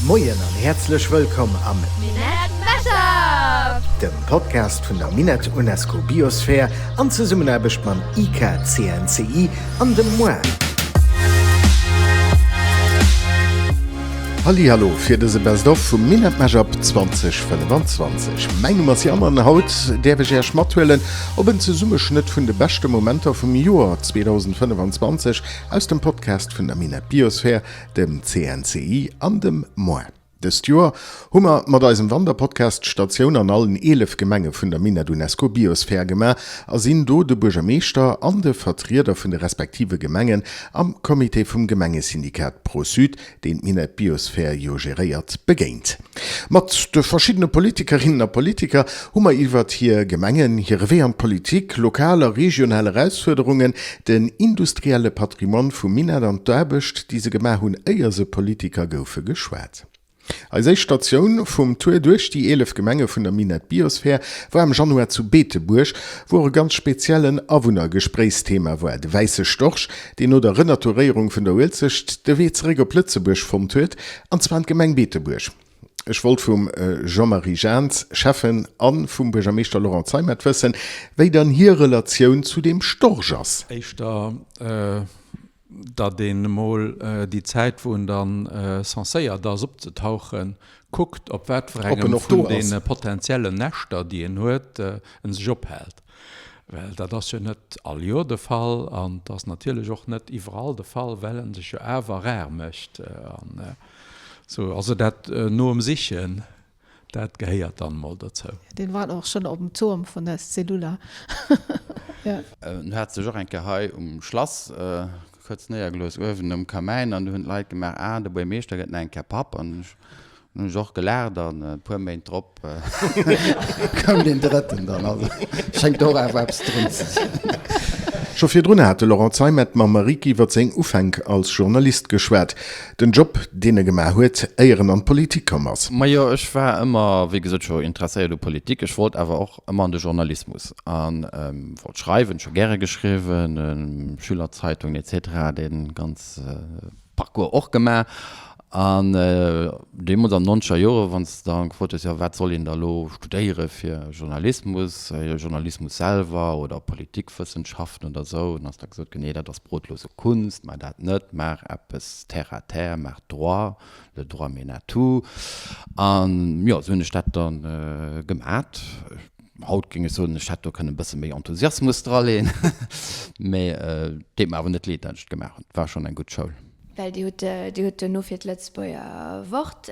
Moien an häerzlech wëllkomm am Minett Mashup! Dem Podcast vun der Minett UNESCO Biosphere an Zesummenaarbecht mam IKCNCI an dem moi. Hallihallo fir dëse Best of vum Minett Mashup 2025. Mäin Numm ass Yann an haut däerf ech Äech mathuelen op en Zesummeschnëtt vun de beschte Momenter vum Joer 2025 aus dem Podcast vun der Minett Biosphere, dem CNCI an dem moi. Dëst Joer hu mer mat eisem Wanderpodcast Statioun an allen 11 Gemenge vun der Minett UNESCO Biosphere gemaach a sinn do de Buergermeeschter an de Vertrieder vun de respektive Gemengen am Comité vum Gemengesyndikat Pro-Sud, deen d'Minett Biosphere jo geréiert, begéint. Mat de verschiddene Politikerinnen a Politiker hu mer iwwert hir Gemengen, hire Wee an d'Politik, lokal a regional Erausfuerderungen, den industrielle Patrimoine vum Minett an d'Aarbecht, déi se gemaach hunn, éier se Politiker goufe, geschwat. Eis éischt Statioun vum Tour duerch déi 11 Gemenge vun der Minett Biosphere war am Januar zu Beetebuerg, wou och e ganz speziellen Awunnergespréichsthema war, de wäisse Storch, deen no der Renaturéierung vun der Uelzecht de Wee zeréck op Lëtzebuerg fonnt huet, an zwar an d'Gemeng Beetebuerg. Ech wollt vum Jean-Marie Jahns, Schäffen, a vum Buergermeeschter Laurent Zeimet wëssen, wéi dann hir Relatioun zu deem Storch ass. Éischter, datt een emol déi Zäit, wou en dann censéiert ass opzetauchen, kuckt, op wat fir engem vun deene potenziellen Näschter, déi en huet, en sech ophält. Well dat ass jo net all Joer de Fall an et ass natierlech och net iwwerall de Fall, well en sech jo awer rar mécht. An esou, also dat no em Sichen, dat gehéiert dann emol dozou. Deen war och schon op dem Turm vun der Cellula. En hat sech och eng Kéier hei um Schlass kuerz néiergelooss, uewen um Kamäin, an du hunn d'Leit gemaach, Ah, de Buermeeschter gëtt nach eng Kéier Papp. An ech hunn ech och gelaacht an e puer Méint drop koum deen drëtten dann. Also schéngt do och awer eppes drun ze sinn. Scho virdrun hat de Laurent Zeimet mam Marieke iwwer seng Ufänk als Journalist geschwat. Den Job, deen e gemaach huet, éier en an d'Politik komm ass. Majo, ech war ëmmer, wéi gesot, scho interesséiert u Politik. Ech wollt awer och ëmmer an de Journalismus a wollt schreiwen, scho gäre geschriwwen, Schülerzeitungen et cetera, dee ganze Parcours och gemaach. An deemools an den nonzeger Jore, wann s de da gefrot hues, jo wat soll een da elo studéiere fir Journalismus, Journalismus selwer oder Politikwëssenschaften oder esou, dann ass da gesot ginn, nee dat ass brotlose Kunst, maach dat net, maach eppes terre à terre, maach Droit, le droit mène à tout. An jo, esou hunn ech dat dann gemat. Haut géing ech soen, ech hätt do kënnen e bësse méi Enthusiasmus draleen, mä et deet mer awer net leed, dat ech et gemaach hunn. Et war schonn eng gutt Schoul. Well Dir hutt, Dir hutt duerno fir d'Lëtzebuerger Wort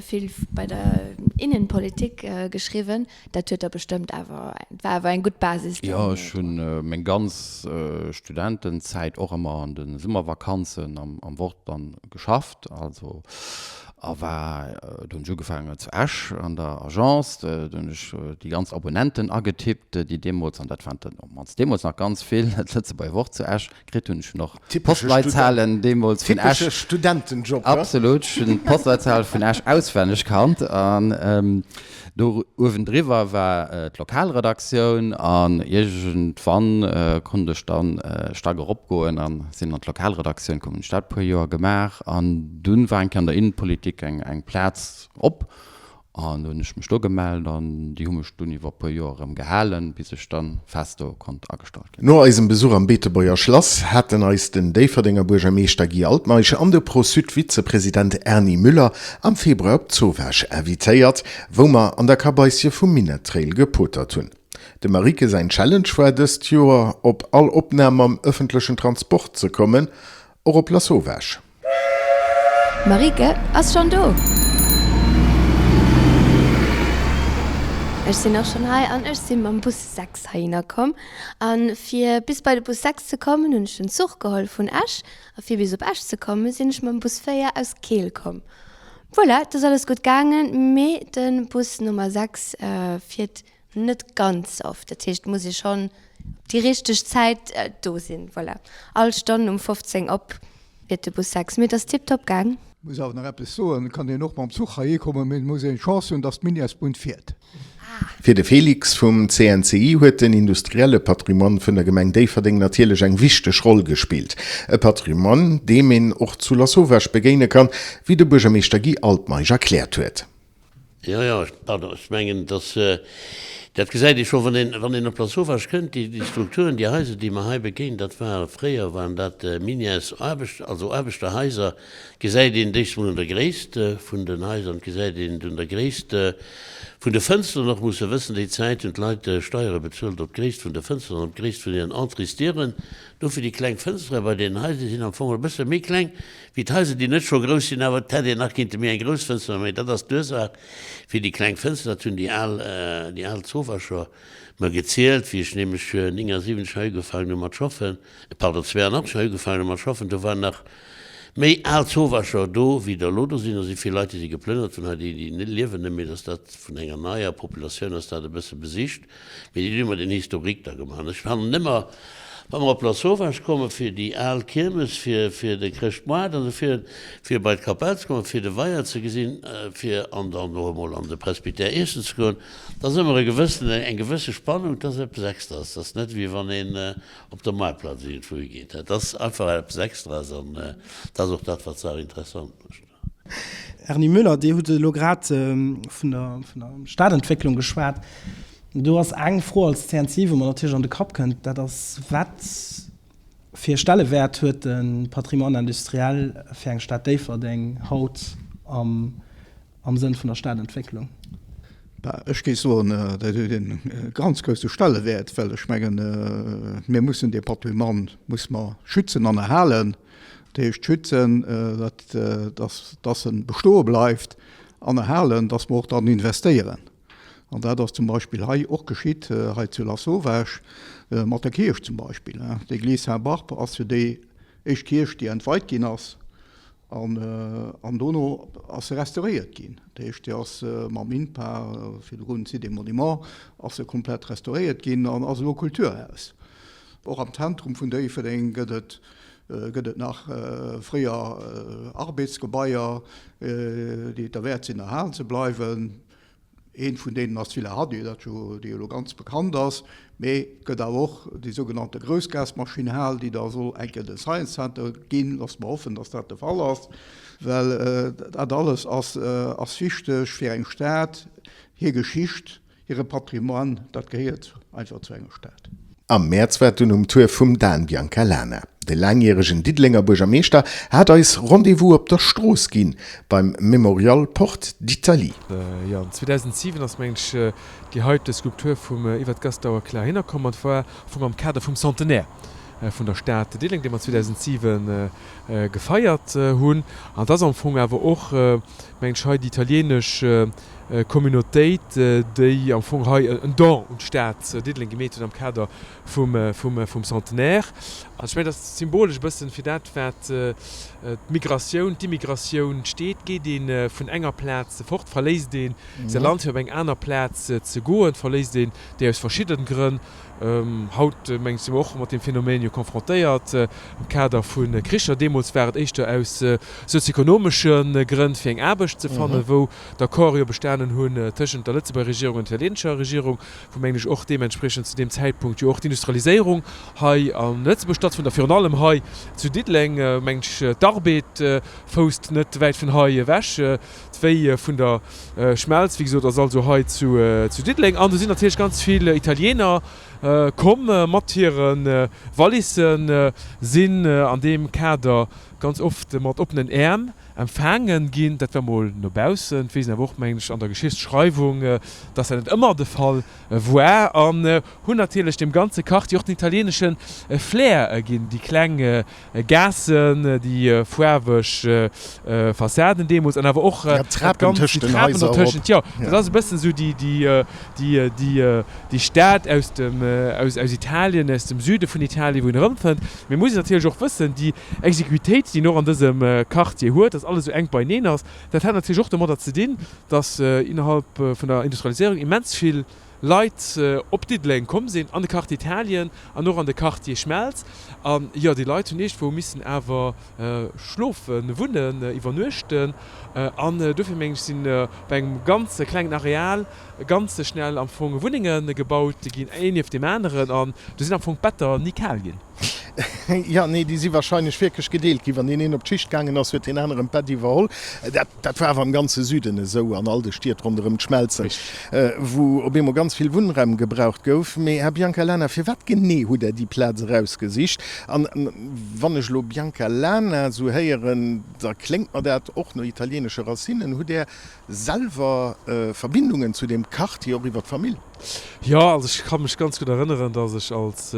vill bei der Innenpolitik geschriwwen. Dat huet der bestëmmt awer, war awer eng gutt Basis dann. Jo, ech hunn meng ganz Studentenzäit och ëmmer an de Summervakanzen am Wort dann geschafft. Also a war, do hunn ech ugefaangen zu Esch an der Agence, do hunn ech déi ganz Abonnenten agetippt, déi deemools, an dat waren der op d'mannst deemools nach ganz vill, d'Lëtzebuerger Wort zu Esch Kritt hunn ech noch d'Postleitzahlen deemools vun Esch. Typesche Studentenjob, he? Absolut, ech hunn d'Postleitzahl vun Esch auswenneg kannt. An do uewendriwwer war d'Lokalredaktioun an iergendwann konnt ech dann Stack eropgoen a sinn an d'Lokalredaktioun komm. Hunn ech dat e puer Joer gemaach an dunn war eng Kéier an der Innenpolitik eng Plaz op An hunn ech mech do gemellt an déi hu mech dunn iwwer e puer Joer erëm gehalen, bis ech dann fest do konnt agestallt ginn. No eisem Besuch am Beetebuerger Schlass haten eis den Déifferdenger Buergermeeschter Guy Altmeisch an de Pro-Sud-Vizepresident Erny Müller am Februar op d'Zowaasch invitéiert, wou mer an der Kabaissche vum Minett-Trail gepotert hunn. Dem Marieke säin Challenge war dëst Joer, op all Opnam mam ëffentlechen Transport ze kommen, och op Lasauvage. D'Marieke ass schonn do! Ech sinn och schonn hei an ech si mam Bus 6 heihinner komm. A fir bis bei de Bus 6 ze kommen, hunn ech den Zuch geholl vun Esch. A fir bis op Esch ze kommen, sinn ech mam Bus 4 aus Keel komm. Voilà, et ass alles gutt gaangen, mee de Bus Nummer 6 fiert Net ganz oft, dat heescht muss ee schonn op déi richteg Zäit do sinn. Voilà, all Stonn um 15 op fiert de Bus 6, mee et ass tiptop gaang. Muss awer nach eppes soen, et kann een och mam Zuch heihi kommen, mee et muss een d'Chance hunn, dass d'Minièresbunn fiert. Fir de Félix vum CNCI huet den industrielle Patrimoine vun der Gemeng Déifferdeng natierlech eng wichteg Roll gespillt. E Patrimoine, deem een och zu Lasauvage begéine kann, wéi de Buergermeeschter Guy Altmeisch erkläert huet. Jo, jo, pardon, ech mengen, dass, dat gesäit ee scho, wann een, wann een op Lasauvage kënnt, déi, déi Strukturen, déi Haiser, déi mer hei begéinen, dat war, fréier waren dat Minières-Aarbecht, also Aarbechterhaiser, gesäit een d'éischt emol un der Gréisst vun den Haiser an et gesäit een et un der Gréisst vun de Fënsteren och. Muss e wëssen, déi Zäit hunn d'Leit Steiere bezuelt op d'Gréisst vun de Fënsteren an op d'Gréisst vun hiren Entréesdieren. Dofir déi kleng Fënstere bei deenen Haiser, déi sinn am Fong e bësse méi kleng Wéi d'Haiser, déi net scho grouss sinn, awer et hätt een nach kinnte méi eng grouss Fënster maachen, mee dat ass d'Ursaach fir déi kleng Fënster. Dat hunn déi al, déi al Zowerscher mer gezielt, wéi ech nämlech 79 hei ugefaangen hu mat schaffen, pardon, 82 hei ugefaangen hu mat schaffen, do waren nach méi al Zowerscher do, wéi der elo do sinn. Do si vill Leit, déi si geplënnert vun hei, déi, déi liewen net méi. Dat ass dat vun enger neier Populatioun ass dat e bësse besicht. Mee déi hunn ëmmer den Historique da gemaach. An ech fannen ëmmer, wa mer op Lasauvage komme fir déi al Kiermes, fir, fir de Chrëschtmoart an esou fir, fir bei d'Kapell ze kommen, fir de Weier ze gesinn, fir an dann och emol an de Presbytère iessen ze goen, da ass ëmmer e gewëssen, eng gewësse Spannung, dat ass eppes Extraes. Dat ass net wéi wann een op der Moartplaz iergendwou higeet. Dat ass einfach eppes Extraes an dat ass och dat, wat d'Saach interessant mécht. Erny Müller, Dir hutt elo grad vun der Stadentwécklung geschwat. Do ass eng Fro als CNC, wou mer natierlech an de Kapp kënnt, dat ass, Wat fir e Stellewäert huet de Patrimoine industriel fir eng Stad Déifferdeng haut am Sënn vun der Stadentwécklung? Ech géif soen, dat huet e ganz grousse Stellewäert, well ech mengen, mir mussen dee Patrimoine musse mer schützen an erhalen. Dat heescht schützen, datt, datt e bestoe bleift, an erhalen, datt mer och dran investéieren. An dat ass zum Beispill hei och geschitt, hei zu Lasauvage, mat der Kierch zum Beispill. D'Église Sainte-Barbe ass jo déi éischt Kierch, déi entweit ginn ass. An dono ass se restauréiert ginn. Dat heescht, déi ass mam INPA, virdrun Site des Monuments, ass se komplett restauréiert ginn an ass elo Kulturhaus. Och am Zentrum vun Déifferdeng gëtt et gëtt et nach fréier Arbeetsgebaier, déi et derwäert sinn erhalen ze bleiwen. Eent vun deenen ass d'Villa Hady, dat jo, déi elo ganz bekannt ass. Mee et gëtt awer och déi sougenannte Groussgasmaschinn-Hal, déi da soll eng Kéier de Science Center ginn. Loosse mer hoffen, datt dat de Fall ass, well dat alles ass ass wichteg fir eng Stad, hir Geschicht. Hire Patrimoine, dat gehéiert einfach zu enger Stad. Am Mäerz war et dunn um Tour vum Dan Biancalana. De laangjäregen Diddelenger Buergermeeschter hat eis Rendez-vous op der Strooss ginn, beim Memorial Porte d'Italie. Jo, 2007 ass mengen ech déi heite Skulptur vum Iwwer d'Gastauer Klar hinner komm an war am Fong am Kader vum Centenaire vun der Stad Diddeleng, dee mer 2007 gefeiert hunn. An et ass am Fong awer och mengen ech hei déi italienesch Communautéit, déi am Fong hei en Don un d'Stad Diddeleng gemeet huet am Kader vum Centenaire. An ech mengen, dat ass symbolesch e bëssen fir dat, wat d'Migratioun, d'Immigratioun steet. Geet ee vun enger Plaz fort, verléisst ee säi Land, fir op eng aner Plaz ze goen, verléisst een déi aus verschidden Grënn. Haut, mengen ech, si mer och mat deem Phänomen jo confrontéiert am Kader vu Kricher. Deemools war et éischter aus sozioekonomesche Grënn, fir eng Aarbecht ze fannen, wou d'Accorde jo bestanen hunn tëschent der Lëtzebuerger Regierung an der italieenescher Regierung, wou, mengen ech, och deementspriechend zu deem Zäitpunkt jo och d'Industrialiséierung hei a Lëtzebuerg stattfonnt a virun allem hei zu Diddeleng, mengen ech, d'Arbed fousst net wäit vun hei ewech. D'Wéi vun der Schmelz, wéi gesot, ass also hei zu Diddeleng. An do sinn natierlech ganz vill Italiener komm mat hire Wallissen, sinn an deem Kader ganz oft mat oppenen Äerm empfaange ginn. Dat war mol no baussen. Et weess een awer och, mengen ech, an der Geschichtsschreiwung, dass dat net ëmmer de Fall war. An hunn natierlech deem ganze Quartier och den italienesche Flair ginn. Déi kleng Gaassen, déi faarweg Fassaden deemools an awer och dat Ganzt, déi Trapen dertëschent, jo, dat ass e bëssen esou déi Stad aus dem, aus Italien, aus dem Süde vun Italien, wou een erëmfënnt. Mee muss een natierlech och wëssen, déi Exiguïtéit, déi een och an dësem Quartier huet, dass alles esou enk beineen ass, dat hat natierlech och domadder ze dinn, dass innerhalb vun der Industrialiséierung immens vill. Leit op Diddeleng komm sinn, an de Quartier Italien an och an de Quartier Schmelz. An jo, déi Leit hunn iergendwou missen awer schlofen, wunnen, iwwernuechten. An dofir mengen ech, sinn op engem ganz klengen Areal ganz schnell am Fong Wunnenge gebaut ginn, een nieft deem aneren. An do sinn am Fong d'Better ni kal ginn. Jo, nee, déi si wahrscheinlech wierklech gedeelt ginn. Wann deen een op d'Schicht gaangen ass, huet deen aneren d'Bett iwwerholl. Dat, dat war awer am ganze Süden esou, an all de Stied ronderëm d'Schmelzen, wou op eemol ganz vill Wunnraum gebraucht gouf. Mee, Här Biancalana, firwat genee hutt Der déi Plaz erausgesicht? An wann ech elo Biancalana esou héieren, da kléngt mer dat och no italieenesche Racinen. Hutt Der selwer Verbindungen zu deem Quartier, och iwwer d'Famill? Jo, also ech ka mech ganz gutt erënneren, dass ech als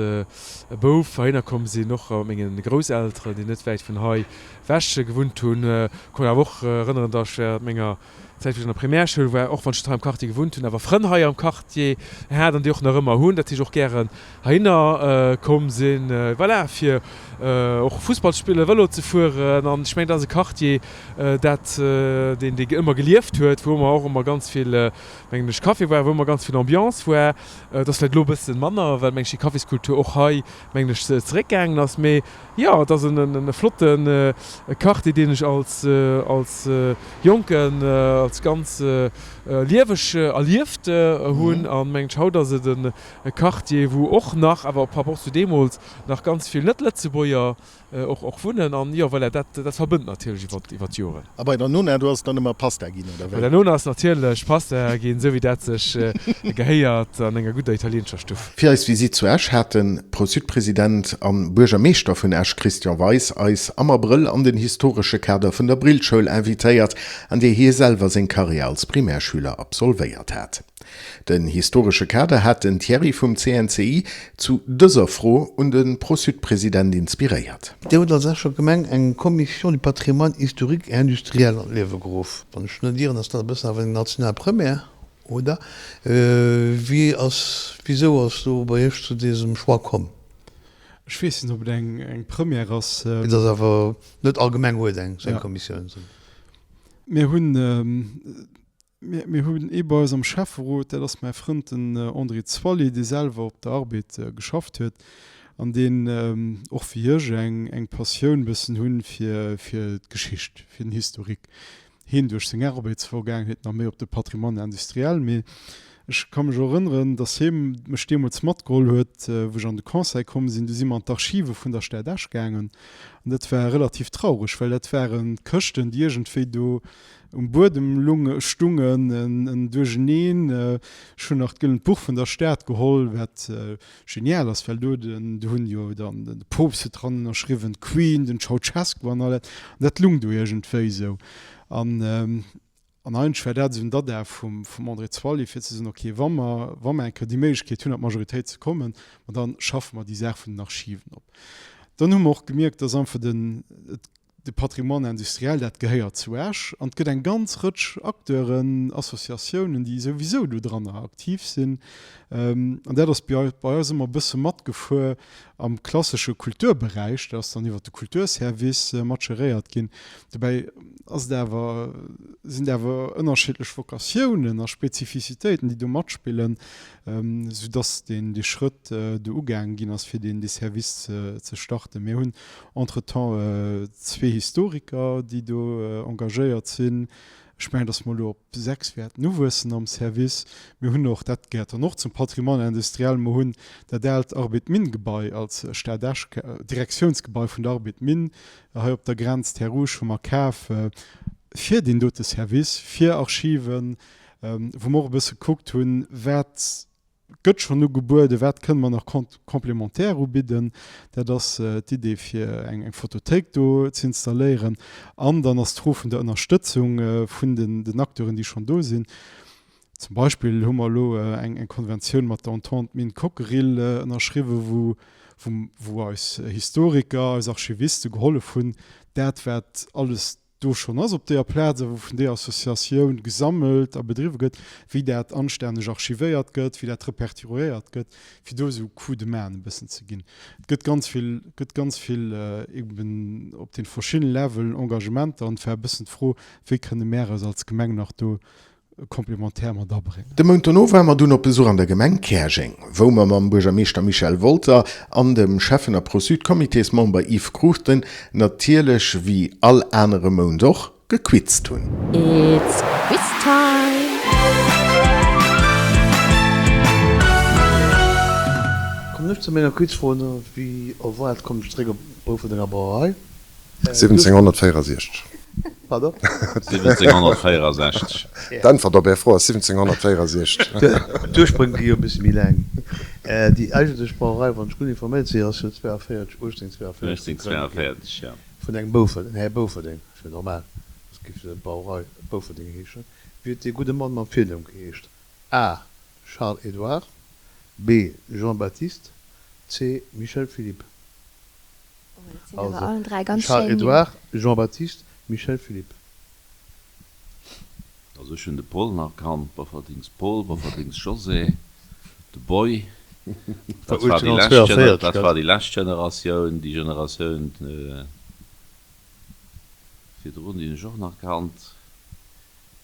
Bouf heihinner komm sinn, och mat menge Grousselteren, déi net wäit vun hei ewech gewunnt hunn. Ka mech awer och erënneren, dass ech während menger Zäit, wou ech an der Primärschoul war, och wann ech net hei am Quartier gewunnt hunn, awer Frënn hei am Quartier hat an déi och nach ëmmer hunn. Dat heescht och gären heihinner komm sinn, voilà, fir och Fussball ze spillen, Vëlo ze fueren. An ech mengen, dat ass e Quartier, dat, deen, dee ëmmer gelieft huet, wou ëmmer och ëmmer ganz vill, mengen ech, Café war, wou ëmmer ganz vill Ambiance war. Et ass vläicht elo e bëssen manner, well, mengen ech, déi Caféskultur och hei, mengen ech, zeréckgaangen ass. Mee jo, et ass en flotte Quartier, deen ech als, als Jonken als ganz lieweg erlieft hunn. An, mengen ech, haut ass et e Quartier, wou och nach, awer par rapport zu deemools, nach ganz vill Net-Lëtzebuerger och och wunnen. An jo, voilà, dat dat verbënnt natierlech iwwer iwwer d'Joren. A bei der Nona, do ass et dann ëmmer Pasta ginn, oder wéi? Bei der Nona ass natierlech Pasta ginn, esou wéi dat sech gehéiert an enger gudder italieenescher Stuff. Fir eis Visitt zu Esch hat de Pro-Sud-President an Buergermeeschter vun Esch Christian Weis eis am Abrëll an den historesche Kader vun der Brillschoul invitéiert, an där hie selwer seng Karriär als Primärschüler absolvéiert hat. Den historesche Kader hat den Thierry vum CNCI zu dëser Fro un de Pro-Sud-President inspiréiert. Dir hutt als Escher Gemeng eng Commission du patrimoine historique et industriel an d'Liewe geruff. Wann ech net ieren, ass dat e bëssen awer eng national Première, oder? Wéi ass, wisou ass do bei Iech zu dësem Choix komm? Ech weess net, ob et eng Première ass. Et ass awer net all Gemeng huet eng esou eng Kommissioun. Mir hunn Mir hunn ee bei eis am Schäfferot, dat ass mäi Frënd den André Zwally, dee selwer op der Arbed geschafft huet an deen och wéi ech eng Passioun bëssen hunn fir d'Geschicht, fir den Historique. Hien duerch seng Arbedsvergaangenheet nach méi op de Patrimoine industriel. Mee ech ka mech och erënneren, datt hie mech deemools matgeholl huet, wou ech an de Conseil komm sinn. Du si mer an d'Archive vun der Stad Esch gaangen an dat war relativ traureg, well dat ware Këschten, déi iergendwéi do Um Buedem lung, stungen en Duercheneen. Ech hunn nach d'Gëllent Buch vun der Stad geholl, wat genial ass, well do den, do hunn jo dann de Poopst huet dran ënnerschriwwen, d'Queen, den Ceausescu an all dat. An dat lung do iergendwéi esou. An, an eigentlech war dat esou en Dada vum, vum André Zwally, fir ze soen, okay, wa mer, wa mer eng Kéier déi Méiglechkeet hunn, an d'Majoritéit ze kommen, ma da schaffe mer déi Saach vun den Archiven op. Dann hu mer och gemierkt, dass einfach den, et De Patrimoine industriel, dat gehéiert zu Esch an et gëtt eng ganz Rëtsch Acteuren, Associatiounen, déi souwisou do dranner aktiv sinn. An dat ass bei eis ëmmer e bësse matgefuer am klassesche Kulturberäich. Dat ass dann iwwert de Kulturservice mat geréiert ginn. Dobäi ass et awer, sinn et awer ënnerschiddlech Vokatiounen a Spezifizitéiten, déi do matspillen, soudass deen dee Schrëtt do ugaange ginn ass, fir deen dee Service ze starten. Mir hunn Entretemps zwee Historiker, déi do engagéiert sinn. Ech mengen, datt mer elo op 6 wäerten uwuessen am Service. Mir hunn och, dat gehéiert dann och zum Patrimoine industriel, mer hunn dat aalt Arbed-Mine-Gebai als Stad Esch, Direktiounsgebai vun der Arbed-Mine hei op der Grenz, Terres Rouges, hu mer kaf fir deen dote Service, fir Archiven, wou mer och e bësse gekuckt hunn, wat gëtt schonn ugebueden, wat kënne mer nach complémentaire ubidden. Dat ass d'Idee fir eng Fotothéik do ze installéieren. An dann ass d'Fro vun der Ënnerstëtzung vun den Acteuren, déi schonn do sinn. Zum Beispill hu mer elo eng Konventioun mat der Entente Mine Cockerill ënnerschriwwen, wou eis Historiker, eis Archiviste gehollef hunn, dat wat alles do schonn ass op deeër Plaz a wou vun deeër Associatioun gesammelt a bedriwwe gëtt, wéi dat anstänneg archivéiert gëtt, wéi dat repertoriéiert gëtt, fir do esou Coup de main e bëssen ze ginn. Et gëtt ganz vill, gëtt ganz vill eben op de verschiddene Leveln Engagementer an et war e bëssen d'Fro, wéi kënne mär eis als Gemeng nach do. Complémentaire mat abréngen. De Mount dono ware mer dunn op Besuch an der Gemeng Käerjeng, wou mer mam Buergermeeschter Michel Wolter an dem Schäffen a Pro-Sud-Comitésmember Yves Cruchten natierlech wéi all anere Mount och, gequizt hunn. It's quiz time! Kommen ech zu menger Quizfro, Wéi erwaart kommen ech zeréck op Boufferdenger Brauerei. 1764. Pardon? 1764. D'Äntwert op Är Fro ass 1764. D'Ursprëng gi jo e bësse méi laang. Déi eigentlech Brauerei, wann ech gutt informéiert sinn, ass jo 42, 1842 gegrënnt ginn vun engem Bouferdeng, Här Bouferdeng, ass jo normal, soss géif jo d'Brauerei Bouferdeng heeschen. Wéi huet dee gudde Mann mam Virnumm geheescht? A. Charles Édouard, B. Jean-Baptiste, C. Michel Philippe. Oh, dat sinn awer allen 3 ganz Charles schéin Nimm. Édouard, Jean-Baptiste, Michel Philippe. Also ech hunn de Paul nach kannt, Bofferdings Paul, Bofferdings José, de Boy. Dat war déi lescht, 1842, dat gell? war déi lescht Generatioun, déi Generatioun virdrun, déi hunn ech och nach kannt.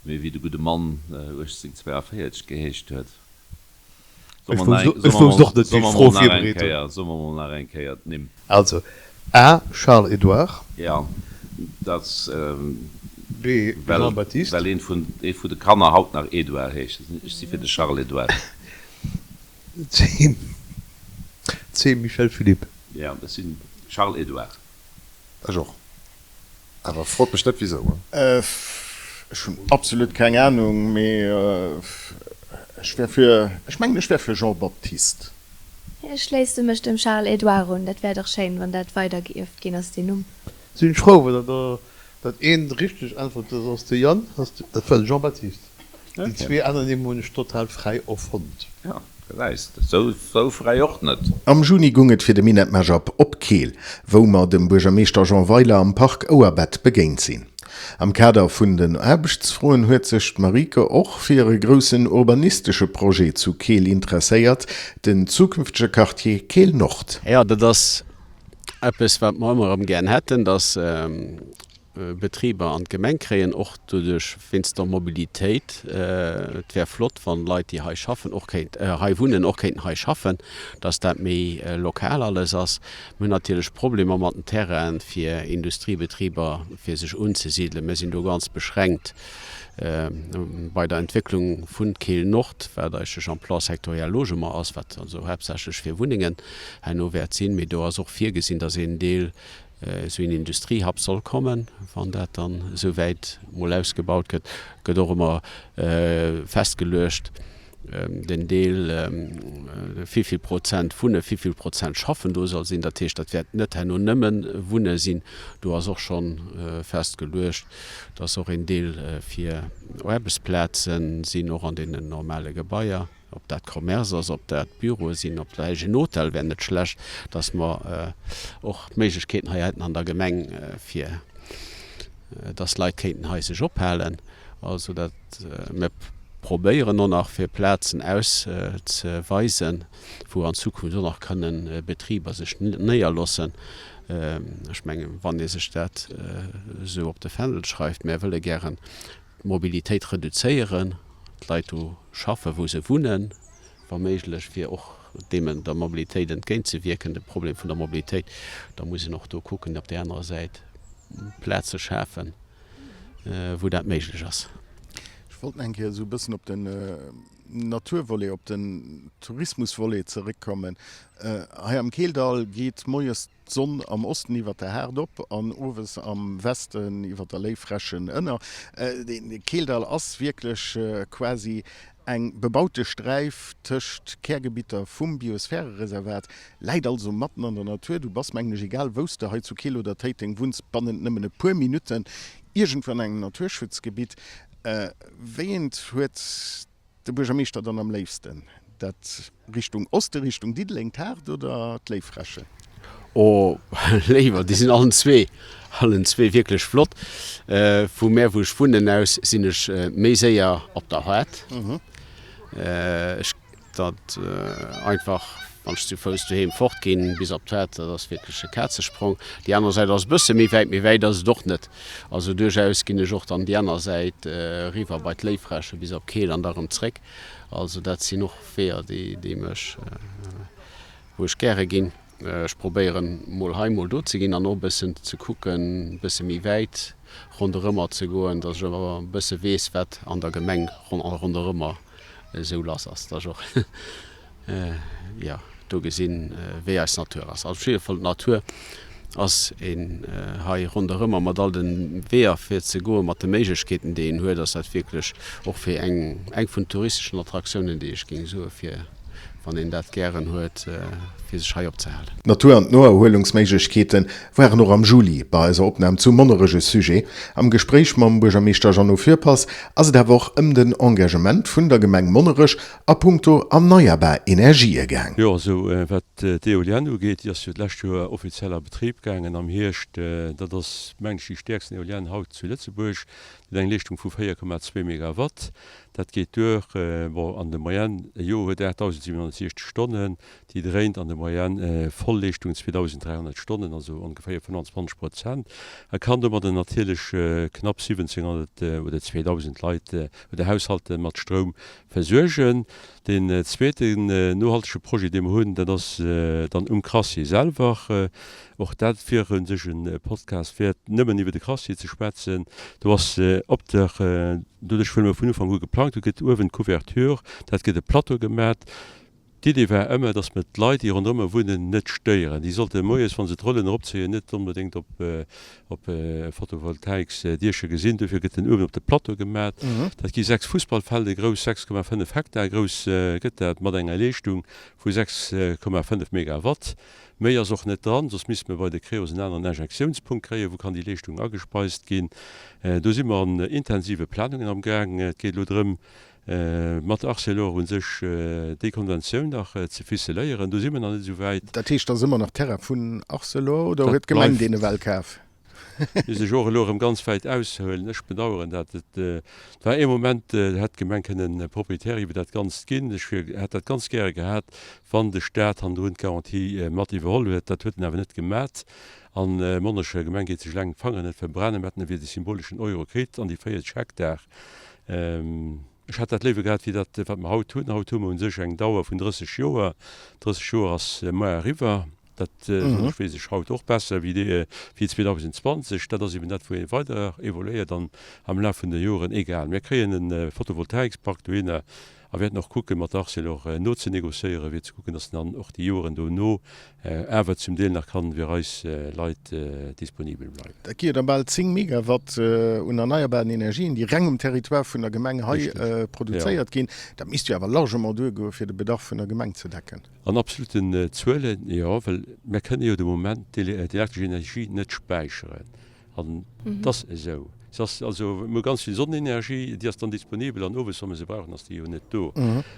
Mee wéi de gudde Mann 1842 geheescht huet. Ech wousst och net, wéi ech d'Fro virbereet hunn. Soe mer mol nach eng Kéier d'Nimm. Also, A. Charles Édouard. Jo, dat B. Jean-Baptiste. Well eent vun de Kanner haut nach Édouard heescht. Ech si fir de Charles Édouard. C. C. Michel Philippe. Jo, ech sinn Charles Édouard. Ech och. Awer frot mech net wisou. Ech hunn absolut keng Ahnung, mee ech wär fir, ech mengen ech wär fir Jean-Baptiste. Ech schléisse mech dem Charles-Édouard un, dat wär dach schéin wann dat weidergeierft ginn ass, deen Numm. Sinn ech frou, well der dat eent richteg äntwert, dat ass de Yann, dat war de Jean-Baptiste. Déi zwee aner Nimm hunn ech total fräi erfonnt. Jo, gesäis de, sou fräi och net. Am Juni gung et fir de Minett Mashup op Keel, wou mer dem Buergermeeschter Jean Weiler am Park Ouerbett begéint sinn. Am Kader vun den Aarbechtsfroen huet sech d'Marieke och fir e groussen urbanistesche Projet zu Keel interesséiert, den zukünftege Quartier Keel Nord. Jo, dat ass eppes, wat mer ëmmer erëm gären hätten, dass Betriber an d'Gemeng kréien, och doduerch wéinst der Mobilitéit. Et wär flott, wann Leit, déi hei schaffen, och kéint hei wunnen, och kéinten hei schaffen, dass dat méi lokal alles ass. Mir hunn natierlech Problemer mat den Terrainen fir Industriebetriber, fir sech unzesidelen. Mir sinn do ganz beschränkt bei der Entwécklung vun Keel Nord, wat eigentlech am Plan sectoriel Logement ass, wat also haaptsächlech fir Wunnengen herno wäert sinn. Mee do ass och virgesinn, dass een Deel esou een Industriehub soll kommen, wann dat dann esou wäit mol ausgebaut gëtt, gëtt och ëmmer festgeluecht, den Deel, wéivill Prozent Wunne, wéivill Prozent Schaffen do soll sinn. Dat heescht, dat wäert net herno nëmme Wunne sinn. Do ass och scho festgeluecht, dass och een Deel fir Aarbechtsplaze sinn, och an deenen normale Gebaier. Ob dat Commerce ass, ob dat Büroe sinn, ob vläicht en Hotel wär net schlecht, dass mer och d'Méiglechkeeten hei hätten an der Gemeng, fir dass Leit kéinten hei sech ophalen. Also dat, mir probéieren och nach fir Plazen auszeweisen, wou an Zukunft och nach kënnen Betriber sech néierloossen. Ech mengen, wann ee sech dat esou op de Fändel schreift, mär wëlle gären d'Mobilitéit reduzéieren, d'Leit do schaffen, wou se wunnen, wa méiglech, fir och deem der Mobilitéit entgéintzewierken, dem Problem vun der Mobilitéit, da muss een och do kucken, op där anerer Säit Plaze schafen, wou dat méiglech ass. Ech wollt nach eng Kéier esou e bëssen op den Naturvolet, op den Tourismusvolet zeréckkommen. Hei am Keeldall geet moies d'Sonn am Osten iwwer der Haard op an owes am Westen iwwer der Léiffrächen ënner. De Keeldall ass wierklech quasi eng bebaute Sträif tëscht Kärgebitter vum Biosphärereservat, läit also matten an der Natur. Du bass, mengen ech, egal wou s de hei zu Keel oder Téiteng wunns, bannent nëmmen e puer Minutten iergendwou an engem Naturschutzgebitt. Wéi eent huet De Buergermeeschter dann am léifsten? Dat Richtung Oste, Richtung Diddeleng, d'Haard oder d'Léiffrächen? Oh, léiwer, déi sinn allen zwee, allen zwee wierklech flott. Vu mär, wou ech wunnen, aus sinn ech méi séier op der Haard. Ech dat einfach. Wann ech zu Fouss doheem fort ginn bis op d'Feld, dat ass wierklech e Kazesprong. Déi aner Säit ass e bësse méi wäit, méi wäit ass et och net. Also duerchaus ginn ech och dann déi aner Säit eriwwer bei d'Léiffräche bis op Keel an da rëm zréck. Also dat sinn och Weeër, déi déi mech, wou ech gäre ginn. Ech probéieren mol hei, mol do ze ginn an och e bëssen ze kucken, e bësse méi wäit ronderëmmer ze goen, datt ech awer e bësse weess, wat an der Gemeng ronderëmmer esou lass ass, datt ech och jo do gesinn, wéi eis Natur ass. Also op jidde Fall, d'Natur ass een hei ronderëmmer mat all de Weeër fir ze goen, mat de Méiglechkeeten, déi een huet, ass dat wierklech och fir eng eng vun touristeschen Attraktiounen, déi ech géing soe fir wann een dat gären huet, fir sech hei opzehalen. D'Natur an d'Noerhuelungsméiglechkeete waren och am Juli bei eiser Opnam zu Monnerech e Sujet. Am Gespréich mam Buergermeeschter Jeannot Fürpass ass et awer och ëm den Engagement vun der Gemeng Monnerech a punkto erneierbar Energië gaang. Jo, also wat d'Eolienne ugeet, déi ass jo d'lescht Joer offiziell a Betrib gaangen am Hierscht. Dat ass, mengen ech, déi stäerksten Eolienne haut zu Lëtzebuerg. Déi huet eng Leeschtung vu 4,2 Megawatt. Dat geet duer, bon, an de Moyenne, e Joer huet 8.760 Stonnen, déi dréint an de Moyenne Vollleeschtung 2.300 Stonnen, also ongeféier 25 Prozent, a kann domadder natierlech knapp 1.700 oder 2.000 Leit oder Haushalte mat Stroum versuergen. Deen zweeten nohaltege Projet, dee mer hunn, dat ass dann um Crassier selwer. Och dat wier u sech e Podcast wäert, nëmmen iwwer de Crassier ze schwätzen. Do ass op der, doduerch wëll mer vun Ufank u geplangt, do gëtt uewen d'Couverture, dat gëtt e Plateau gemat. D'Idee war ëmmer, dass mer d'Leit, déi ronderëmmer wunnen, net stéieren. Déi sollte moies, wa se d'Rollen eropzéien, net onbedéngt op op Photovoltaiksdiecher gesinn. Dofir gëtt en uewen op de Plateau gemat. Dat gi 6 Fussballfelder grouss, 6,5 Hektar grouss gëtt dat, mat enger Leeschtung vu 6,5 Megawatt. Méi ass och net dran, soss misste mer bei de Creos en aneren Injektiounspunkt kréien, wou kann déi Leeschtung agespeist ginn. Do si mer an intensive Planungen am Gaang. Et geet elo drëm, mat Arcelor u sech déi Konventioun nach ze ficeléieren. Do si mer nach net esou wäit. Dat heescht, dat ass ëmmer nach Terrain vun Arcelor oder huet d'Gemeng deen ewell kaf? Misst ech och elo erëm ganz wäit aushuelen. Ech bedauern dat. Et war ee Moment, do hätt d'Gemeng kënnen Proprietär iwwer dat Ganzt ginn. Ech hätt dat ganz gäre gehat, wann de Stat hannendrun d'Garantie mat iwwerholl huet. Dat huet en awer net gemat. An d'Monnecher Gemeng geet sech eleng d'Fangeren net verbrennen, mä hätten ewéi de symboleschen Euro kritt an déi 40 Hektar. Ech hätt dat léiwer gehat wéi dat, wat mer haut hunn. Haut hu mer u sech eng Dauer vun 30 Joer. 30 Joer ass muer eriwwer. Dat, soen ech, weess ech haut och besser wéi dee, wéi 2020. Dat ass eben dat, wou ee weider evoluéiert an am Laf vun de Joren. Egal, mir kréien e Photovoltaikspark dohinner a wäerten och kucken, mat der Arcelor nozenegociéieren, fir ze kucken, dass en dann och déi Joren dono awer zum Deel nach kann fir eis Leit disponibel bleiwen. Dat gi jo da bal 10 Megawatt un erneierbaren Energien, déi reng um Territoire vun der Gemeng hei produzéiert ginn. Dat misst jo awer largement duergoe fir de Bedarf vun der Gemeng ze decken. An absoluten Zuelen, jo, well mir kënne jo de Moment d'elektresch Energie net späicheren. An et ass esou. Se ass also, mir hu ganz vill Sonnenenergie, déi ass dann disponibel an owes, wa mir se brauchen, ass déi jo net do.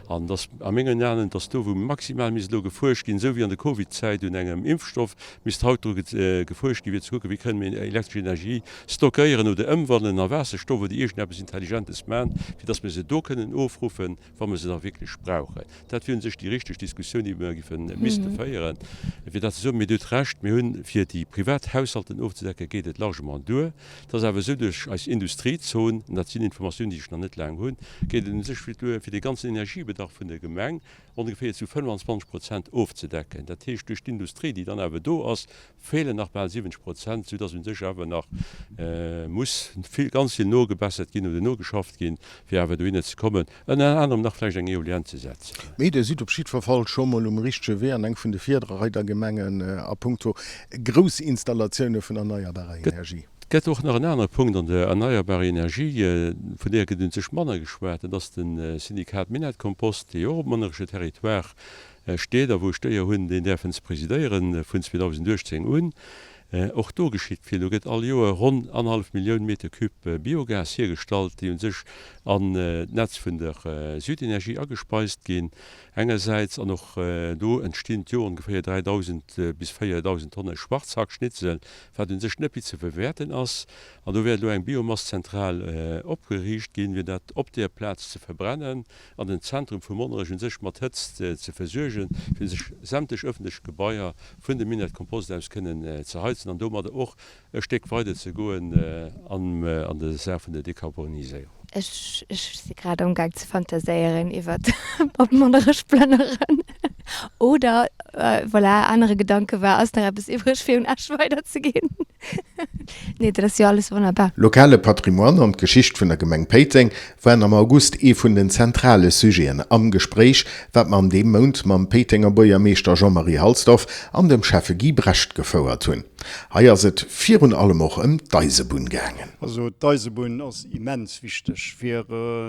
An et ass a mengen Aen, et ass do, wou maximal misst elo gefuerscht ginn, esou wéi an der Covid-Zäit un engem Impfstoff, misst haut dru gefuerscht ginn, fir ze kucken, wéi kënne mir elektresch Energie stockéieren oder ëmwandelen a Waasserstoff oder iergendeppes Intelligentes maachen, fir datt mir se do kënnen ofruffen, wa mer se da wierklech brauchen. Dat wier u sech déi richteg Diskussioun, déi mer géife misste féieren, fir dat ze soen. Mee Dir hutt Recht, mir hunn, fir déi privat Haushalten ofzedecken, geet et largement duer. Et ass awer esou, duerch eis Industriezon, an dat sinn Informatiounen, déi ech nach net laang hunn, geet et u sech duer, fir de ganzen Energiebedarf vun der Gemeng ongeféier zu 25 Prozent ofzedecken. Dat heescht, duerch d'Industrie, déi dann awer do ass, feelen nach bal 70 Prozent, soudass u sech awer nach muss vill, ganz vill nogebessert ginn oder nogeschafft ginn, fir awer dohinner ze kommen, ënner anerem nach vläicht eng Eolienne ze setzen. Mee Dir sidd op jiddwer Fall scho mol um richtege Wee an eng vun de Virreidergemengen a puncto Groussinstallatioune vun erneierbarer Energie. Et gëtt och nach en anere Punkt an der erneierbarer Energie, vun där gëtt u sech manner geschwat, dat ass de Syndikat Minett-Kompost, dee jo och op monneresche Territoire steet a wou ech d'Éier hunn, deen däerfen ze presidéieren vun 2018 un. Och do geschitt vill. Do gëtt all Joer ronn annerhallef Millioun Meter Cube Biogas hiergestallt, déi u sech an d'Netz vun der Südenergie agespeist ginn engersäits, an och do entstinn d'Joer ongeféier 3.000 bis 4.000 Tonne Schwarzhackschnitzel, wat u sech net méi ze verwäerten ass. An do wäert elo eng Biomasszentral opgeriicht ginn, fir dat op där Plaz ze verbrennen an den Zentrum vu Monnerech u sech mat Hëtzt ze versuergen, fir sech sämtlech ëffentlech Gebaier vun dem Minett-Kompost aus kënnen ze heizen an domadder och e Stéck weider ze goen an der Saach vun der Dekarboniséierung. Ech si grad amgaang ze fantaséieren iwwert op Monnerech plënneren. Oder, voilà, anere Gedanke war, ass nach eppes iwwreg fir un Esch weiderzeginn? Nee, dat ass jo alles wonnerbar. Lokale Patrimoine an d'Geschicht vun der Gemeng Péiteng waren am August ee vun den zentrale Sujeten am Gespréich, wat mer an deem Mount mam Péitenger Buergermeeschter Jean-Marie Halsdorf an dem Schäffe Guy Brecht gefouert hunn. Hei ass et virun allem och ëm d'Eisebunn gaangen. Also d'Eisebunn ass immens wichteg fir,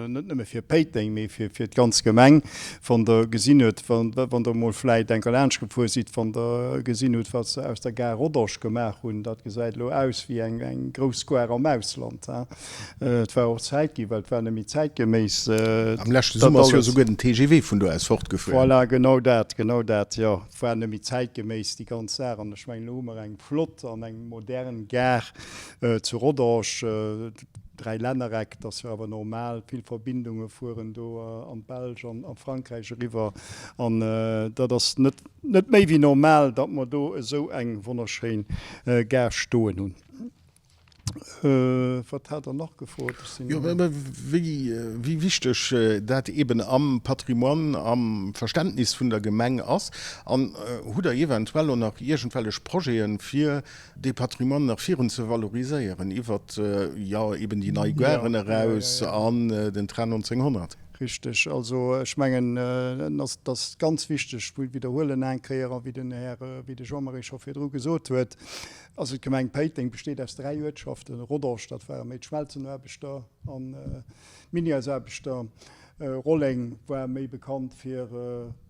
net nëmme fir Péiteng, mee fir d'ganz Gemeng. Wann Der gesinn hutt, wann Der emol vläicht enker laanscht gefuer sidd, wann Der gesinn hutt, wat se aus der Gare Rodange gemaach hunn, dat gesäit elo aus wéi eng grouss Square am Ausland. Et war och Zäit ginn, well et war net méi zäitgeméiss. Am leschte Summer ass jo esouguer den TGV vun do aus fortgefuer. Voilà, genau dat, genau dat, jo. Et war net méi zäitgeméiss, déi ganz Saach. An ech mengen, elo hu mer eng flott an eng modern Gare zu Rodange. Dräilännereck, dat ass jo awer normal, vill Verbindunge fueren do an d'Belsch an a Frankräich eriwwer an dat ass net net méi wéi normal, datt mer do esou eng wonnerschéin Gare stoen hunn. Wat hat Der nach gefrot? Ech sinn. Jo, wéi wéi wichteg dat eeben am Patrimoine, am Verständnis vun der Gemeng ass. An hutt Der eventuell och nach iergendwellech Projeten, fir dee Patrimoine nach virun ze valoriséieren, iwwert, jo, eben déi nei Garen eraus an den Train 1900. Richtig. Also ech mengen, et ass ganz wichteg, ech widderhuelen eng Kéier, a wéi den Här, wéi de Jean-Marie scho virdru gesot huet, also d'Gemeng Péiteng besteet aus 3 Uertschaften, Rodange, dat ware méi d'Schmelzenaarbechter an d'Miniersaarbechter, Rolleng war méi bekannt fir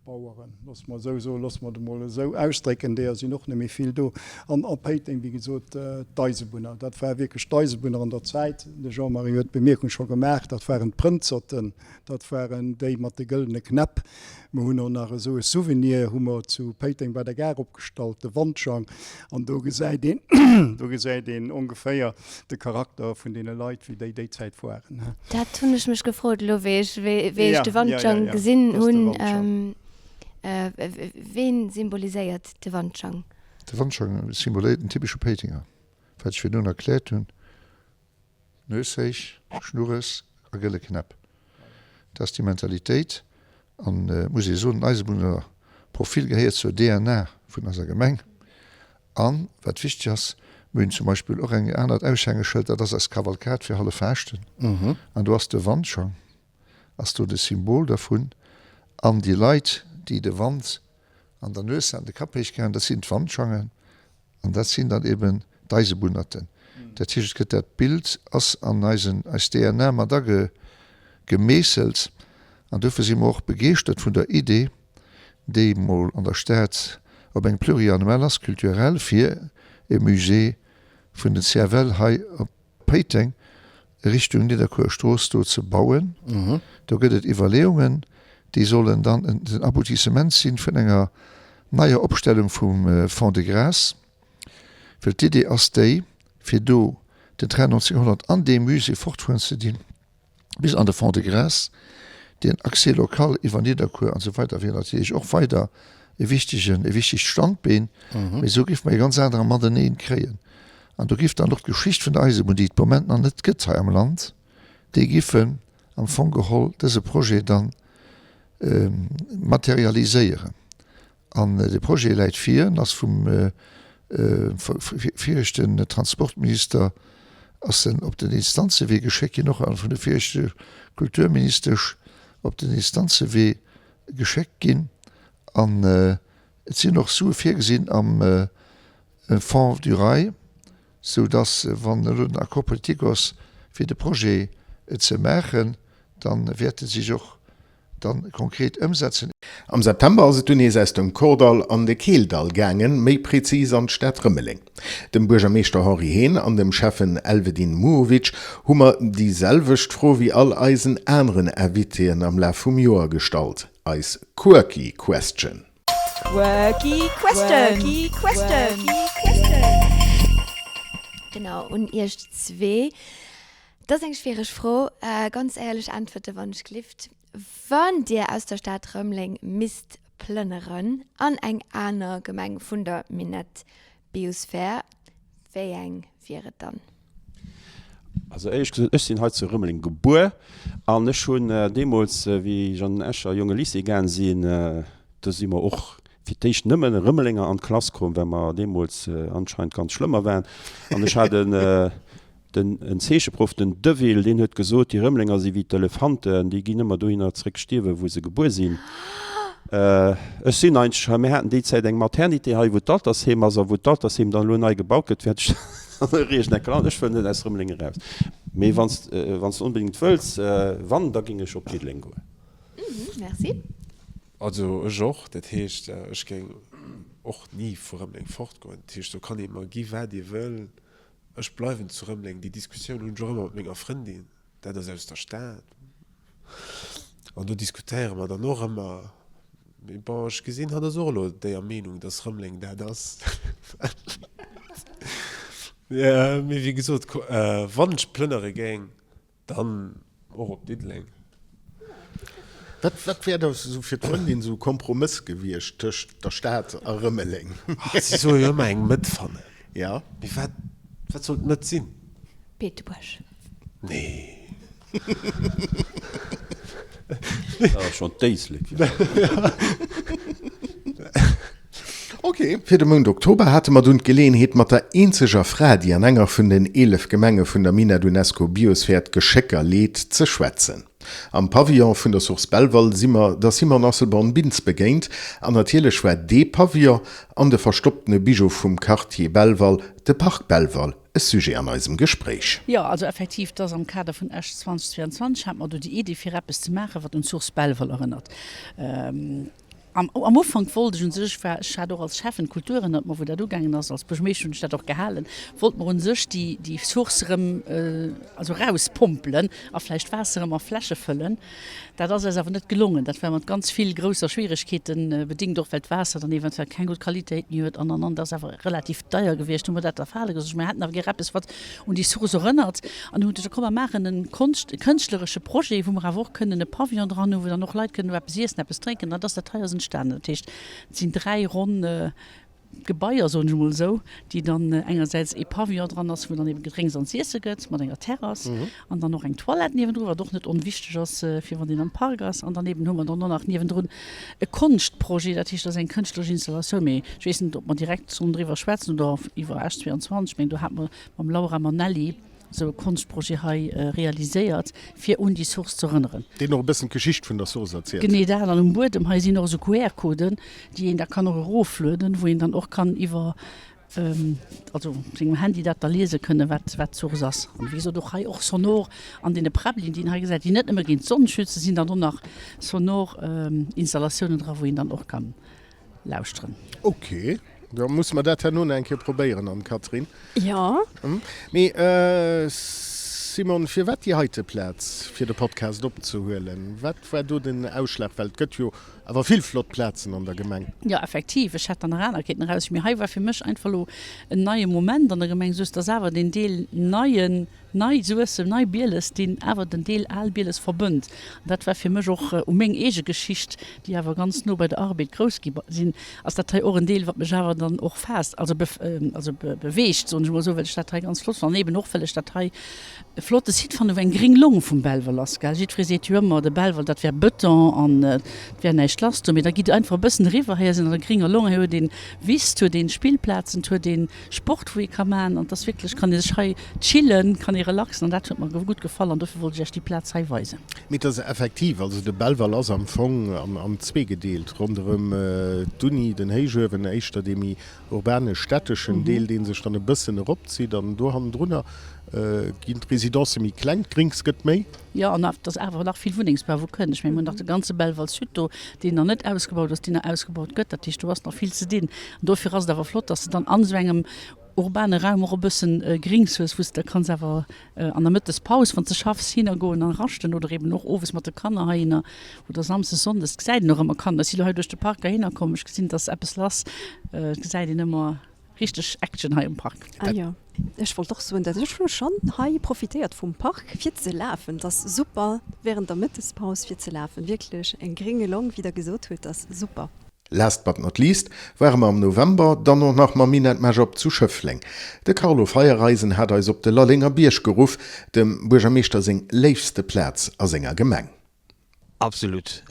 Baueren, loosse mer esou soen, loosse mer et emol esou ausdrécken, deeër sinn och net méi vill do. An a Péiteng, wéi gesot, d'Eisebunner. Dat war wierklech d'Eisebunner an der Zäit. De Jean-Marie huet d'Bemierkung scho gemaach, dat waren d'Prënzerten, dat waren déi mat de gëllene Knäpp. Mer hunn och nach esou e Souvenir hu mer zu Péiteng bei der Gare opgestallt, de Wandschang. An do gesäit een, do gesäit een ongeféier de Charakter vun deene Leit, wéi déi déi Zäit waren. Dat hunn ech mech gefrot elo, wéi ech, wéi ech de Wandschang gesinn hunn. Ween symboliséiert de Wandschang? De Wandschang symboléiert den typesche Péitenger, wat ech virdrun erkläert hunn, Nues héich, Schnurres a gëlle Knäpp. Dat ass déi Mentalitéit. An et muss ee soen, den Eisebunnerprofil gehéiert zur DNA vun eiser Gemeng. An, wat wichteg ass, mir hunn zum Beispill och eng anert Aushängeschëld, dat ass eis Kavalkad fir Halleffaaschten. An do ass de Wandschang, ass do de Symbol dervun. An déi Leit, déi de Wand an der Nues haten, de Kapp héich gehalen, dat sinn d'Wandschangen. An dat sinn dann eben d'Eisebunnerten. Dat heescht, et gëtt dat Bild ass an eisen, eis DNA mat agemeesselt. An dofir si mer och begeeschtert vun der Idee, déi mol an der Stad op eng pluriannuel ass, culturel, fir e Musée vun den CFL hei op Péiteng Richtung Nidderkuer Strooss do ze bauen. Do gëtt et Iwwerleeungen, déi sollen dann den Aboutissement sinn vun enger neier Opstellung vum Fonds de Grâce, well d'Idee ass déi, fir do den Train 1900 an deem Musée fortfueren ze dinn, bis an de Fonds de Grâce, deen Accès local iwwer Nidderkuer an esou weider wier natierlech och weider e wichtegen, e wichtegt Standbeen, mee esou géife mer e ganz anere Mateneen kréien. An do giff dann och d'Geschicht vun der Eisebunn, déi et de Moment nach net gëtt hei am Land, déi giffen am Fong geholl dëse Projet dann materialiséieren. An de Projet läit vir en ass vum viregten Transportminister ass en op den Instanzewee geschéckt ginn, och vun der viregte Kulturministesch op den Instanzewee geschéckt ginn. An et sinn och Sue virgesinn am Fonds du Rail, sou dass, wann elo den Accord politique ass, fir de Projet ze maachen, da wäerte sech och. Dann konkret ëmsetzen. Am September ass et dunn nees aus dem Kordall an de Keeldall gaangen, méi prezis an d'Stad Rëmeleng. Dem Buergermeeschter Henri Haen an dem Schäffen Elvedin Muhovic hu mer déi selwecht Fro wéi all eisen aneren Invitéen am Laf vum Joer gestallt, eis Quirky Question. Quirky Question. Genau, un iech zwee. Dat ass eng schwiereg Fro. Ganz éierlech äntwerte wann ech glift. Wann Dir aus der Stad Rëmeleng misst plënneren an eng aner Gemeng vun der Minett Biosphere, wéi eng wier et dann? Also éierlech gesot, ech sinn hei zu Rëmeleng gebuer an ech hunn deemools, wéi ech an den Escher Jonge Lycée gaang sinn, do si mer och fir d'éischt nëmmen Rëmelenger an d'Klass komm, well mer deemools anscheinend ganz schlëmmer waren. An ech hat en Den en Zeecheproff, den Deville, deen huet gesot, déi Rëmelenger si wéi d'Elefanten, déi ginn ëmmer dohinner zréck stierwen, wou se gebuer sinn. Ech sinn eigentlech hei, mir haten déi Zäit eng Maternité hei, wou d'Altersheem ass, a wou d'Altersheem dann elo nei gebaut gëtt, wäert ech dann e Riecheneck an. Ech wëll net aus Rëmeleng eraus. Mee wann s de onbedéngt wëlls, wann, da géing ech op Diddeleng goen. Merci. Also ech och. Dat heescht, ech géing och ni vu Rëmeleng fortgoen. Dat heescht, do kann ee mer gi wat ee wëll. Ech bleiwen zu Rëmeleng. Déi Diskussioun hunn ech och ëmmer mat menger Frëndin, dat ass aus der Stad. An do diskutéiere mer dann och ëmmer. Mee bon, ech gesinn, hatt ass och elo déier Meenung, datt Rëmeleng dat ass. Mee wéi gesot, wann ech plënnere géing, Dann och op Diddeleng. Wat, wat wär da sou fir d'Frëndin sou e Kompromëss gewiescht tëscht der Stad a Rëmeleng? Ah, si soll jo ëmmer eng Mëtt fannen. Ja. Mee wat, wat soll d'Mëtt sinn? Beetebuerg. Nee. Dat ass schonn d'Éislek. Ok. Fir de Mount Oktober hate mer dunn d'Geleeënheet mat der eenzeger Fra, déi an enger vun den 11 Gemenge vun der Minett UNESCO Biosphere d'Geschécker leet, ze schwätzen. Am Pavillon vun der Source Belval si mer der Simone Asselborn-Bintz begéint an natierlech war dee Pavillon an de verstopptene Bijou vum Quartier Belval, de Parc Belval, e Sujet an eisem Gespréich. Jo, also effektiv, et ass am Kader vun Esch 2022 hate mer do déi Idee fir eppes ze maachen, wat un d'Source Belval erënnert. Am Ufank wollt ech un sech, war ech hat och als Schäffen Kultur ënnert mer, wou dat ugaangen ass, als Buergermeeschter hunn ech dat och gehalen, wollt mer un sech déi déi Source erëm also erauspompelen a vläicht Waasser erëm a Fläsche fëllen. Dat ass eis awer net gelongen. Dat war mat ganz vill grousser Schwieregkeete bedingt, och well d'Waasser dann eventuell keng gutt Qualitéit méi huet an an an. Dat ass awer relativ deier gewiescht, hu mer dat da fale gelooss. Mir hätten awer gär eppes, wat un déi Source erënnert an hunn gesot, komm mer maachen e Konscht, e kënschtleresche Projet, wou mer awer och kënnen e Pavillon dran hunn, wou dann och Leit kënnen do eppes iessen, eppes drénken. An dat ass dat hei ass entstanen. Dat heescht, et sinn 3 ronn Gebaier, soen ech emol esou, déi dann engersäits ee Pavillon dran ass, wou dann ebe Gedrénks an z'iesse gëtt mat enger Terrass an dann och eng Toilette niewendru, wat och net onwichteg ass, fir wann een am Park ass. An dann eben hu mer dann och nach niewendrun e Konschtprojet, dat heescht, dat ass eng kënschtleresch Installatioun, mee ech weess net, ob mer direkt sollen driwwer schwätzen oder iwwer Esch 22, ech mengen, do hate mer mam Laura Mannelli esou e Konschtprojet hei realiséiert, fir un déi Source ze erënneren. Deen och e bëssen d'Geschicht vun der Source erzielt. Genee dat. An um Buedem hei sinn och esou QR-Coden, déi een da kann och eroflueden, wou een dann och kann iwwer also op sengem Handy dat da liese kënnen, wat wat d'Source ass. An wéi gesot och hei och sonor an deene Präbbelien, déi een hei gesäit, déi net nëmme géint d'Sonn schützen, sinn dann och nach sonor Installatiounen dra, wou een dann och kann lauschteren. Ok, da musse mer dat herno nach eng Kéier probéieren, Anne-Catherine. Jo. Mee Simone, firwat déi heite Plaz fir de Podcast opzehuelen? Wat war do den Ausschlag? Well et gëtt jo Awer vill flott Plazen an der Gemeng. Jo, effektiv. Ech hätt der nach aner kéinten eraussichen, mee hei war fir mech einfach elo en neie Moment an der Gemeng Suessem. Et ass awer deen Deel neien, nei Suessem, nei Bieles, deen awer den Deel al Bieles verbënnt. An dat war fir mech och u meng eege Geschicht, déi awer ganz no bei der Arbed grouss gi sinn, ass dat hei och en Deel, wat mech awer dann och faasst, also also beweegt, soen ech emol esou, well ech dat hei ganz flott fannen an eben och, well ech dat hei E flotte Site fannen, wou eng gréng Long vum Belval ass, gell. Jiddweree seet jo ëmmer, de Belval, dat wär Bëton an et wär näischt lass do. Mee da gitt einfach e bëssen eriwwer, hei ass een an der gringer Long, hei huet een Wiss, 't huet een Spillplazen, 't huet een Sport, wou ee ka maachen. An 't ass wierklech, kann ee sech hei chillen, kann ee relaxen an dat huet mer gutt gefall an dofir wollt ech Iech déi Plaz hei weisen. Mee 't ass effektiv, also de Belval ass am Fong an zwee gedeelt, ronderëm d'Uni, den Héichuewen, éischter dee méi urbane städteschen Deel, dee sech dann e bëssen eropzitt an do hannendrunner. Ginn d'Residencë méi kleng, d'Gréngs gëtt méi? Jo, an et ass awer nach vill Wunnengsbau wou kënn. Ech mengen, mir hunn nach de ganze Belval Sud do, deen nach net ausgebaut ass, deen nach ausgebaut gëtt. Dat heescht, do ass nach vill ze dinn. An dofir ass et awer flott, dass de dann an esou engem urbane Raum och e bëssen Grings hues, wou s de da kanns awer an der Mëttespaus, wann s de schaffs, hinnergoen a raschten oder eben och owes mat de Kanner heihinner oder samsdes, sonndes. Et gesäit een och ëmmer Kanner. Ech si lo hei duerch de Park heihinner komm, ech gesinn, et ass eppes lass. Et gesäit een ëmmer. Richteg Action hei um Park. Ah jo, ech wollt och soen dat ech hu schonn hei profitéiert vum Park fir ze lafen. Et ass super während der Mëttespaus fir ze lafen, wierklech eng grénge Long wéi der gesot hutt, ass super. Last but not least ware mer am November dann och nach mam Minett Mashup zu Schëffleng. De Carlo Feiereisen hat eis op de Lallenger Bierg geruff, dem Buergermeeschter seng léifste Plaz a senger Gemeng. Absolut.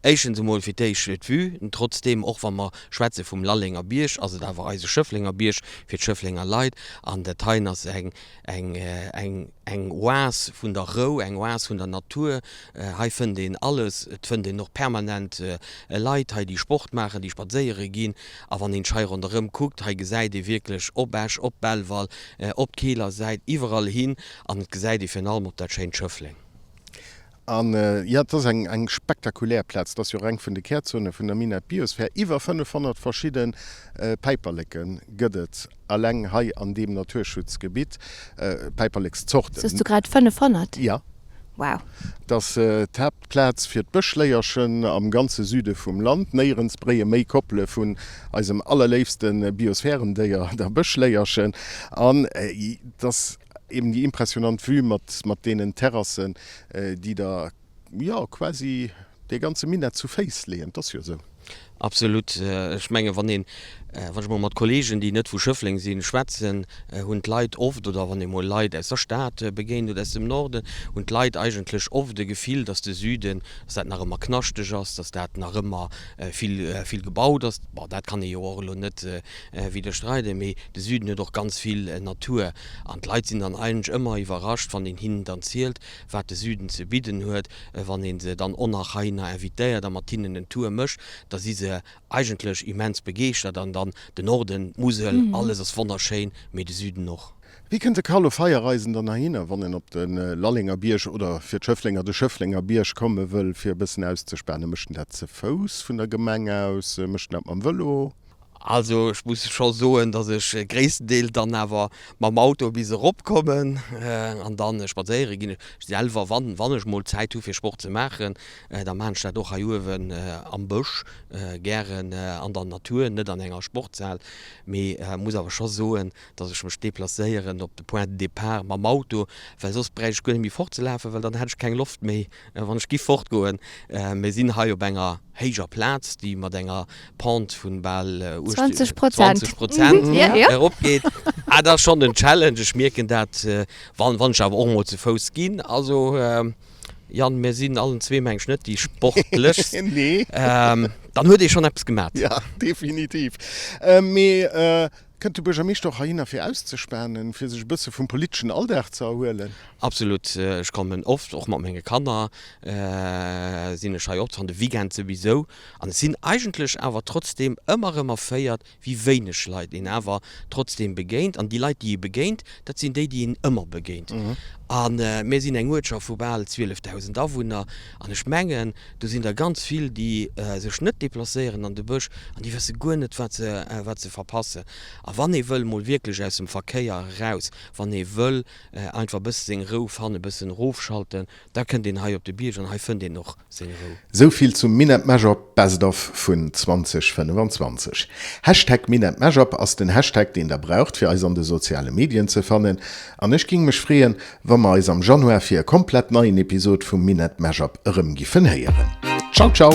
Éischtens emol fir d'éischt d'Vue. Trotzdeem, och wa mer schwätze vum Lallenger Bierg, ass et awer eise Schëfflenger Bierg fir d'Schëfflenger Leit. An dat heien ass eng, eng, eng, eng Oas vun der Rou, eng Oas vun der Natur. Hei fënnt een alles. Et fënnt een och permanent Leit hei, déi Sport maachen, déi spadséiere ginn. A wann een hei ronderëm kuckt, hei gesäit ee wierklech op Esch, op Belval, op d'Keeler Säit, iwwerall hin. An et gesäit ee virun allem op dat schéint Schëffleng. An jo, et ass eng eng spektakulär Plaz. Et ass jo och eng vun de Kärzone vun der Minett Biosphere. Iwwer 500 verschidde Päiperleke gëtt et eleng hei an deem Naturschutzgebitt. Päiperlekszorten. Soos du grad 500? Jo. Wow. Et ass d'Haaptplaz fir d'Bëschléierchen am ganze Süde vum Land. Néierens bréie méi Koppele vun eisem allerléifste Biosphärendéier, der Bëschléierchen. An et ass Eben déi impressionant Vue mat mat deenen Terrassen, déi der jo quasi dee ganze Minett zu Féiss leeën. 't ass jo esou. Absolut. Ech menge wann een, wann ech mol mat Kollegen, déi net vu Schëffleng sinn, schwätzen, hunn d'Leit oft, oder wann ee mol Leit aus der Stad begéint oder aus dem Norden, hunn d'Leit eigentlech oft e Gefill, datt de Süden, datt dat nach ëmmer knaschteg ass, datt dat nach ëmmer vill, vill gebaut ass. Bon, dat kann ee jo och elo net widderstreiden, mee de Süden huet och ganz vill Natur an d'Leit sinn dann eigentlech ëmmer iwwerrascht, wann een hinnen dann zielt, wat de Süden ze bidden huet. Wann ee se dann och nach heihinner invitéiert a mat hinnen en Tour mécht, da si se eigentlech immens begeeschtert. An dann de Norden, d'Musel, alles ass wonnerschéin, mee de Süden och. Wéi kënnt de Carlo Feiereisen dann heihinner, wann en op de Lallenger Bierg oder fir d'Schëfflenger de Schëfflenger Bierg komme wëll, fir e bëssen auszespanen? Mécht en dat ze Fouss vun der Gemeng aus? Mécht en dat mam Vëlo? Also ech muss scho soen, datt ech gréisstendeel dann awer mam Auto bis erop kommen an dann spadséiere ginn. Ech selwer, wann wann ech mol Zäit hu fir Sport ze maachen, da maachen ech dat och hei uewen am Bësch, gären an der Natur, net an enger Sportshal. Mee muss awer scho soen, datt ech mech deplacéieren op de Point de départ mam Auto, well soss bräicht ech guer net méi fortzelafen, well dann hätt ech keng Loft méi wann ech giff fortgoen. Mir sinn hei op enger héijer Plaz, déi mat enger Pente vun bal 20 Prozent 20 Prozent eropgeet. Ah, dat ass schonn en Challenge. Ech mierken dat, wann wann ech awer och emol ze Fouss ginn. Also Yann, mir sinn allen zwee, meng ech, net déi sportlechst. Nee. Dann huet ee schonn eppes gemat. Ja, definitiv. Mee Kënnt de Buergermeeschter och heihinner fir auszespanen, fir sech e bësse vum politeschen Alldag ze erhuelen? Absolut. Ech kommen oft, och mat menge Kanner sinn ech hei oft, an de Weekend souwisou. An ech sinn eigentlech awer trotzdeem ëmmer erëm erféiert, wéi wéineg Leit een awer trotzdeem begéint. An déi Leit, déi ee begéint, dat sinn déi, déi een ëmmer begéint. A mir sinn eng Uertschaft vu bal 12.000 Awunner. An ech mengen, Do sinn der ganz vill, déi sech net deplacéieren an de Bësch an déi wësse guer net, wat se, wat se verpassen. A wann ee wëll mol wierklech aus dem Verkéier eraus, wann ee wëll einfach e bësse seng Rou fannen, e bëssen erofschalten, da kënnt een hei op de Bierg an hei fënnt een och seng Rou. Sou vill zum Minett Mashup Best of vun 2025. Hashtag Minett Mashup ass den Hashtag deen der braucht fir eis an de soziale Medien ze fannen. An ech ging mech freeën wa mer eis am Januar fir e komplett neien Episod vum Minett Mashup erëm giffen héieren. Ciao ciao!